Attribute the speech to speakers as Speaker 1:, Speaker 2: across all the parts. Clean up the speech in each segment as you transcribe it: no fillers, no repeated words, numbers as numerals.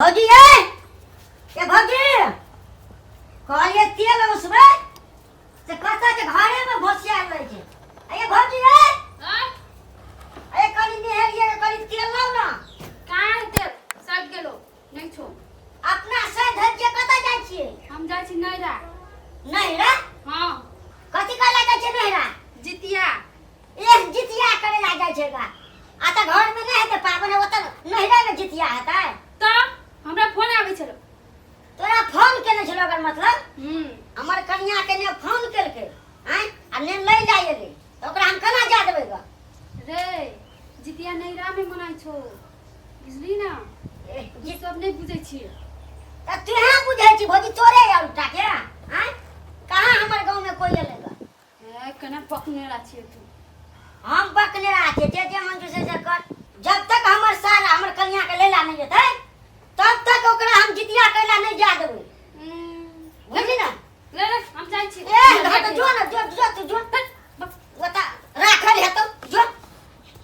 Speaker 1: भौजी ये ए भौजी कहलिए तेल उसबै से कतऽ के घरे में घोसियाल रहै छै अये भौजी ये
Speaker 2: आँय?
Speaker 1: अये कनि नहेलिए कनि तेल लाउ ना
Speaker 2: कहाँ है तेल सटि गेलो नहि छो
Speaker 1: अपना से धरि के कतऽ जाइ छियै
Speaker 2: हम जाइ छी नैरा।
Speaker 1: नैहरा?
Speaker 2: हँ।
Speaker 1: कथी करै लए जाइ छियै नैहरा?
Speaker 2: जितिया।
Speaker 1: एक जितिया करे ला जाइ छै गा आ तऽ घर में नहि हेतै पाबनि ओतऽ नैहरे में जितिया हेतै।
Speaker 2: तऽ हमरा फोन आबै छलो।
Speaker 1: तोरा फोन केने छलो एकर मतलब? हमर कनिया के ने फोन केलकै आँय आ ने लै ला एलै तऽ ओकरा हम केना जा देबै गा?
Speaker 2: रे जितिया नैहरा में मनाइ छौ बुझली ना? ई सब नहि बुझै छियै।
Speaker 1: तऽ तुहे बुझै छी भौजी तोरे आर उठा के आँय कहाँ हमर गाँव में कोई एलै गा?
Speaker 2: ए केना बकनेरा छियै तू?
Speaker 1: हम बकनेरा छियै, जे जे मन से से कर। जब तक हमर सार हमर कनिया के लैला नहीं जेतै तब तक ओकरा हम जितिया कैला नहीं जा देबै। बुझली ना?
Speaker 2: ले ले हम जाइ छी।
Speaker 1: ए हँ तऽ जो ना, जो जो तू जो ओता राखल हेतौ जो।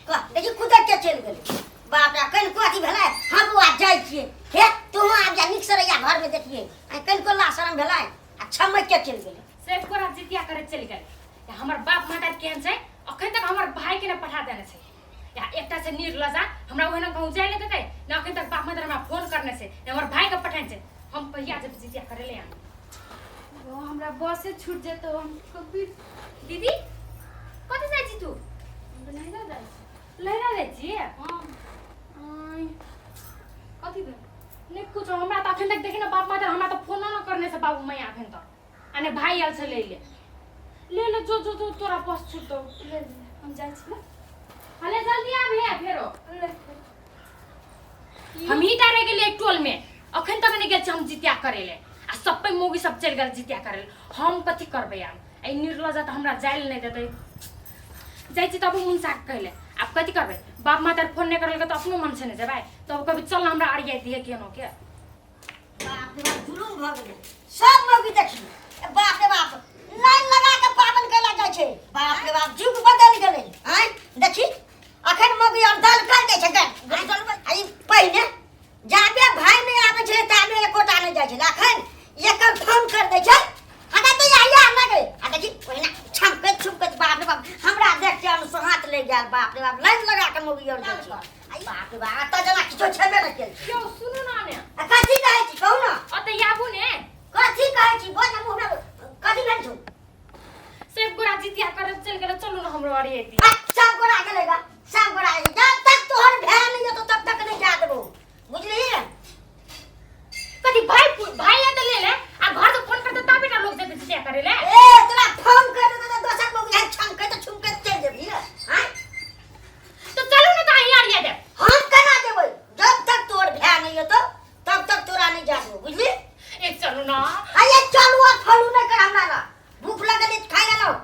Speaker 1: कह देखी कुदक के चलि गेलै। बाप रे कनिको अथी भेलै हम आ जाइ छियै। हे तू आब जा नीक से रहिया घर में देखिए आ कनिको ला शरम भेलै आ छमक के चलि गेलै।
Speaker 3: से तोरा जितिया करे चलि गेलै। या हमर बाप माता केहन छै अखन तक हमर भाई के ने पठा देने छै। या एकटा छै निर्लजा हमरा ओहिना कहूँ जाय ले देतै ने अखन तक बाप माता हमरा फोन करने छै ने हमर भाई के पठाने छै। हम कहिया जब जितिया करे ले आन।
Speaker 2: ओ हमरा बसे छूट जेतौ हम कभी।
Speaker 3: दीदी कतऽ जाइ छी तू?
Speaker 2: हम तऽ नैहरा जाइ छी।
Speaker 3: नैहरा जाइ छी?
Speaker 2: हँ।
Speaker 3: आँय।
Speaker 2: कथी भेल?
Speaker 3: नहि कुछ हमरा तऽ अखन तक देखी ने बाप माता हमरा तऽ फोनो न करने छै बाबू मैया अखन तक आ ने भाई आयल छै लै ले। ले ले जो जो जो तोरा बस छूटतौ।
Speaker 2: ले ले हम जाइ छी ने।
Speaker 3: हले जल्दी आब हे फेरो।
Speaker 2: ले।
Speaker 3: हम ही टा रह गेलियै टोल में अखन तक नहि गेल छी हम जितिया करे ले आ सब पे मौगी सब चलि गेल जितिया करे ले। हम कथी करबै आब? एहि निर्लजा तऽ हमरा जाय ले नहि देतै। जाइ छी तब मुनसा के कहले आब कथी करबै? बाप माता फोन नहि करलकै तऽ अपनो मन से नहि जेबै तब कभी चल हमरा अरियाइ दिहे केनो के।
Speaker 1: बाप रे बाप जुलुम भऽ गेलै। सब मौगी देखी ए बाप रे बाप लाइन लगा के पाबनि कैला जाइ छै। बाप रे बाप युग बदलि गेलै। आँय देखी अखन मौगी आर दल कर दै छै गन आ ई पहिने जाबे भाय नहि आबै छलै ताबे एकोटा नहि जाइ छलै। अखन एकर फोन कर दै छै हटा तऽ आइया नहि गई आ देखी ओहिना छमकैत छुमकैत बाप रे बाप हमरा देख के अनुसहात ले गेल। बाप रे बाप लाइन लगा के मौगी आर जाइ छै। आ बाप रे बाप एतऽ जेना किछो छेबे नहि केल।
Speaker 3: यौ सुनू ना ने।
Speaker 1: आ कथी कहै छी कहू ना?
Speaker 3: ओतऽ आबू ने।
Speaker 1: कथी कहै छी बोल ना मुँह में कथी भेल छौ?
Speaker 3: सब गोरा जितिया करत चलि गेल चलू ना हमरो अरियाइ दी।
Speaker 1: आ सब गोरा गेलै गा सब गोरा गेलै। जब तक तोहर भाय नहि एतौ तब तक नहि जा देबौ बुझलिही?
Speaker 3: कथी भाई भाई एतऽ ले ले आ घर से फोन करते तबे ना लोग जेतै जितिया करे ले।
Speaker 1: ए तोरा फोन कर देतौ तऽ दोसर मौगी है छमकैत छुमकैत चलि जेबही आँय?
Speaker 3: तो चलू ना तऽ अहीं अरिया देब।
Speaker 1: हम केना देबै? जब तक तोहर भाय नहि एतौ तब तक तोरा नहि जा देबौ बुझली?
Speaker 3: ए चलू ना।
Speaker 1: अरे चलू आ फलू नहि कर हमरा लग। भूख लगल है खाइ ले लाओ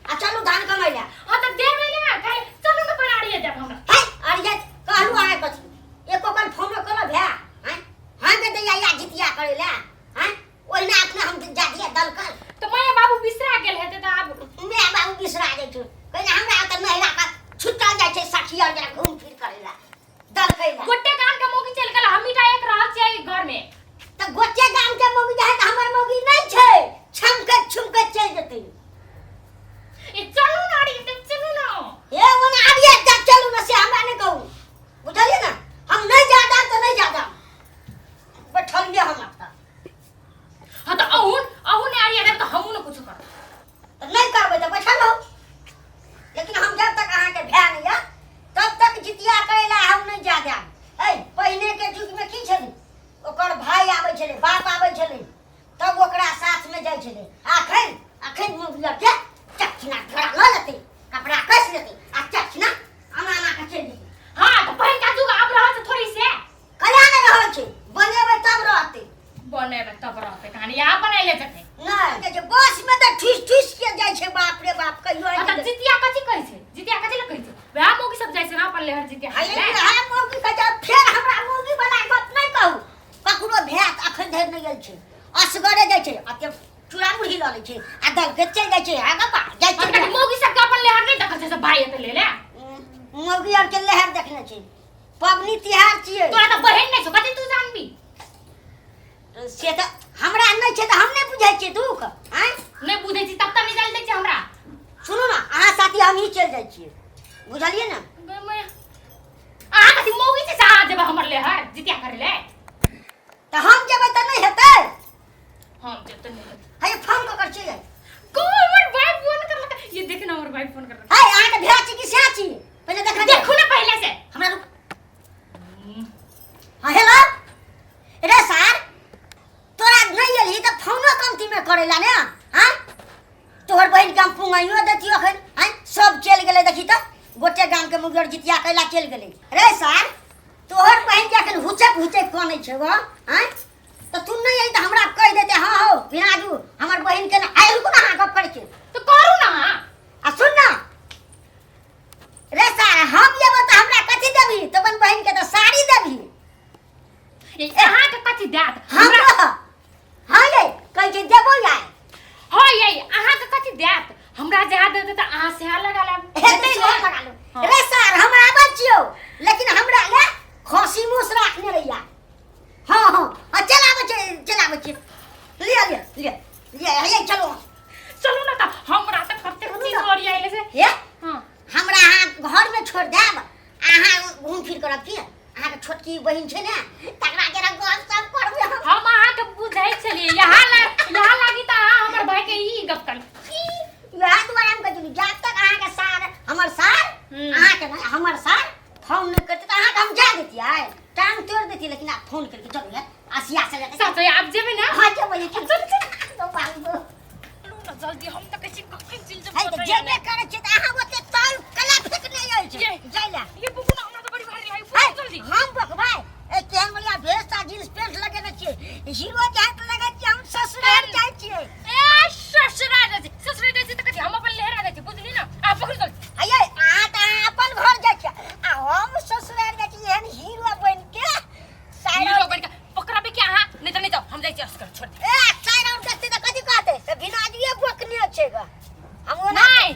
Speaker 1: आ चलू धान कमाइ ले।
Speaker 3: हाँ तऽ देबै ने खाइ चलू ना पर अरिया देब हमरा।
Speaker 1: है अरिया कहलू अहाँ कथी एको कल फोनो केलो भाय आँय हाँ के दैया या जितिया करे ले आँय ओहिना अपने हम जा दिया दलकल।
Speaker 3: तऽ माया बाबू बिसरा गेल हेतै तऽ आब
Speaker 1: माय बाबू बिसरा जाइ छै कहिना हमरा ओतऽ नहिरा के छुटल जाइ छै सखी आर जेना घूम फिर करे ला दलकै ला।
Speaker 3: गोटे गाम के मौगी चलि गेल हम टा एक रहल छियै घर में।
Speaker 1: तऽ गोटे गाम के मौगी जाइ तऽ हमर मौगी नहि छै छमकैत छुमकैत चलि जेतै।
Speaker 3: ए चलू ना रे तऽ चलू ना।
Speaker 1: ए ओना आबिये तऽ चलू ना से हमरा नहि कहू बुझलियै ना? हम नहि जा दाम तऽ नहि जा दाम बैठलियै हम एतऽ।
Speaker 3: हाँ तऽ अहूँ अहूँ नहि आरिया देब तऽ हमहूँ ने कुछो करब।
Speaker 1: तऽ नहि करबै तऽ बैठल रहू लेकिन हम जब तक अहाँके भाय नहि यऽ तब तक जितिया करै लए हम नहि जा देब। ऐ पहिने के युग में की छलै ओकर भाय आबै छलै बाप आबै छलै तब ओकरा साथ में जाइ छलै। अखन अखन मौगी के चटचिना घोड़ा लऽ लेतै कपड़ा कस लेतै आ चटचिना आना आना के चलि जेतै।
Speaker 3: हाँ तऽ पहिलका युग आब रहल छै थोड़ी से।
Speaker 1: कला नहि रहल छै बनेबै तब रहतै।
Speaker 3: बनेबै तब रहतै कहानी यहाँ बनैले जेतै।
Speaker 1: नहि जे बस में तऽ ठुस ठुस के जाइ छै बाप रे बाप कहियो
Speaker 3: हाँ तऽ जितिया कथी कहै छै? जितिया कथी लए कहै छै? वएह मौगी सब जाइ छै ना अपन लेहर जितिया
Speaker 1: हाय
Speaker 3: खाइ लए।
Speaker 1: वएह मौगी कहै छै फेर हमरा मौगी वाला गप नहि कहू। ककरो भाय अखन धरि नहि गेल छै असगरे जाइ छै अते चूड़ा मुरही लऽ लै छै आ दल के चलि जाइ छै आगा बा जाइ छै।
Speaker 3: कथी मौगी सबके अपन लेहर नहि देखल छै से भाय एतऽ ले ले।
Speaker 1: मौगी आर के लेहर देखने छै पबनी तिहार छियै।
Speaker 3: तोरा तऽ बहिन नहि छौ कथी तू जानबी?
Speaker 1: से तऽ हमरा नहि छै तऽ हम नहि बुझै छियै दुख आँय।
Speaker 3: नहि बुझै छी तब तऽ नहि जाय दै छै हमरा।
Speaker 1: सुनू ने, अहाँ साथी हमही चलि जाइ छियै, बुझलियै ने?
Speaker 3: गै मैया, अहाँ कथी मौगी छी से अहाँ जेबै हमर लेहर जितिया करै ले?
Speaker 1: तऽ हम जेबै तऽ नहि हेतै?
Speaker 3: हम जेबै तऽ नहि हेतै।
Speaker 1: हे, फोन कऽ कर चलि।
Speaker 3: को हमर भाई फोन करलक, ये देख ना, हमर भाई फोन करलक।
Speaker 1: हे, अहाँके भेड़ा छी कि सएह छी? पहिले देखा।
Speaker 3: देखू ना पहिले से।
Speaker 1: हमरा रुक। हाँ, हेलो रे सार, तोरा नहीं एलही तऽ फोनो कमती में करेला ने? हाँ, तोहर बहिन के हम पुंगाइयो देतियो अखन। आँय, सब चलि गेलै, देखी तऽ गोटे गाम के मुगेर जितिया कैला चलि गेलै। रे सार, तोहर बहिन के अखन हुचक हुचक कनै छै गो। आँय, तऽ तू नहीं अइ तऽ हमरा कहि देते। हाँ हो बिनाजू, हमर बहिन के ने आइ। रुकू ने, अहाँ गप करै छी।
Speaker 3: तो करू ना।
Speaker 1: आ सुन ना रे सार, हम जेबो तऽ हमरा कथी देबही? तऽ अपन बहिन के तऽ साड़ी देबही।
Speaker 3: ये अहाँ के कथी देत हमरा?
Speaker 1: हमरा हाँ, ये कहै छै देबो यार।
Speaker 3: हाँ, ये अहाँ के कथी देत हमरा? जहाँ देते तऽ अहाँ सेहा लगा लेब।
Speaker 1: हे
Speaker 3: हेतै
Speaker 1: तऽ सेहो
Speaker 3: ने?
Speaker 1: लगा लो।
Speaker 3: हाँ।
Speaker 1: रे सार, हम आबै छियौ, लेकिन हमरा ले खसी मूस राखने रहिया। हाँ हाँ आ चल आबै छियै, चल आबै छियै। लिअ लिअ लिअ लिअ, हे चलो।
Speaker 3: चलू ना तऽ हमरा तऽ कतेक
Speaker 1: चलू
Speaker 3: चीज
Speaker 1: ना।
Speaker 3: ओरियाइले से।
Speaker 1: हे।
Speaker 3: हाँ।
Speaker 1: हमरा अहाँ घरमे छोड़ि देब, अहाँ घूम फिर करब की? अहाँके छोटकी बहिन छै ने, तकरा जरा गप सप करबै हम।
Speaker 3: हम अहाँके बुझै छलियै, यहाँ ला यहाँ लागी तऽ अहाँ हमर भाई के ई गप कर।
Speaker 1: वएह दुआरे हम कहै छली, जब तक अहाँके सार, हमर सार, अहाँके नहि, हमर सार फोन नहि करतै तऽ अहाँके हम जा दैतियै, टांग तोड़ि दैतियै, लेकिन आब फोन करके चलू हे आसिया से लेके।
Speaker 3: सच आब जेबै ना?
Speaker 1: हाँ, जेबै, चल चल चल बाबू।
Speaker 3: चलू ना जल्दी, हम तऽ कहै छी कखन चलि
Speaker 1: है
Speaker 3: जेबै।
Speaker 1: तऽ जेबे करै छियै तऽ अहाँ ओते ताल कला फेकने अछि।
Speaker 3: ये।
Speaker 1: जाइ लए।
Speaker 3: ये बुकू ना, हमरा तऽ बड़ी भारी लागै।
Speaker 1: है,
Speaker 3: जल्दी।
Speaker 1: हम बकबै ए केहन बढ़िया भेष आ जींस पैंट लगेने छियै, हीरो जाइत लगै छियै, हम ससुराल जाइ छियै।
Speaker 3: ए ससुरा जाइ छी, ससुरा जाइ छी तऽ कथी हम अपन लेहरा जाइ छी, बुझली ना? आ पकड़ चल।
Speaker 1: अये, अहाँ तऽ अहाँ अपन घर जाइ छियै आ हम ससुराल जाइ छियै एहन हीरो बनि के साइड।
Speaker 3: हीरो बनि के पकड़बे कि अहाँ? नहि तऽ नहि जाउ, हम जाइ छी असगर, छोड़ दे।
Speaker 1: ए, साइड आउट देखतै तऽ कथी कहतै? से बिनाजुए बकने छै ग, हम ओना
Speaker 3: नहीं,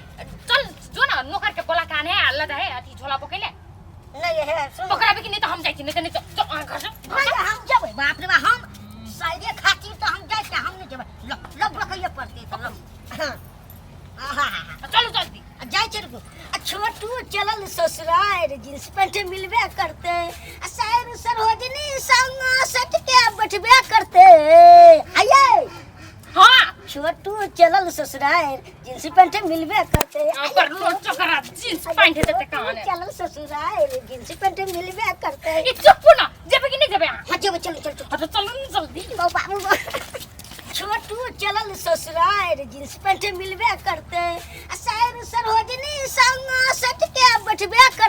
Speaker 3: चल जो ना, नौकर के बोला कान है अल्लाह है अथी झोला पकड़ ले।
Speaker 1: नहीं हे, सुन।
Speaker 3: पकड़ाबे कि नहीं तो हम जाइ छी, नहीं तो नहीं, चल अहाँ घर से।
Speaker 1: नहीं, हम जेबै। बाप रे बाप, हम साइडे खातिर तऽ हम जाइ छियै, हम नहि जेबै। ल ल, बकैये पड़तै तऽ ल। हाँ, आहा।
Speaker 3: चलू जल्दी।
Speaker 1: आ जाइ छै, रुकू। आ छोटू चलल ससुरार, जींस पैंट मिलबे करते, आ सायर सरोजनी संग सटके बैठबे करते। आइए।
Speaker 3: हाँ।
Speaker 1: छोटू चलल ससुरार, जींस पैंट मिलबे करते।
Speaker 3: ओकर लोट चकरा जींस पैंट हेतै तऽ कहाँ ने।
Speaker 1: चलल ससुरार, जींस पैंट मिलबे करते।
Speaker 3: ये चुप ना, जेबै कि नहीं जेबै अहाँ?
Speaker 1: हाँ, जेबै, चलू चलू चलू।
Speaker 3: हाँ, तऽ चलू ने जल्दी।
Speaker 1: गौ बाबू गौ। छोटू चलल ससुरार, जींस पैंट मिलबे करते, आ सायर सरोजनी संग सटके बैठबे करते।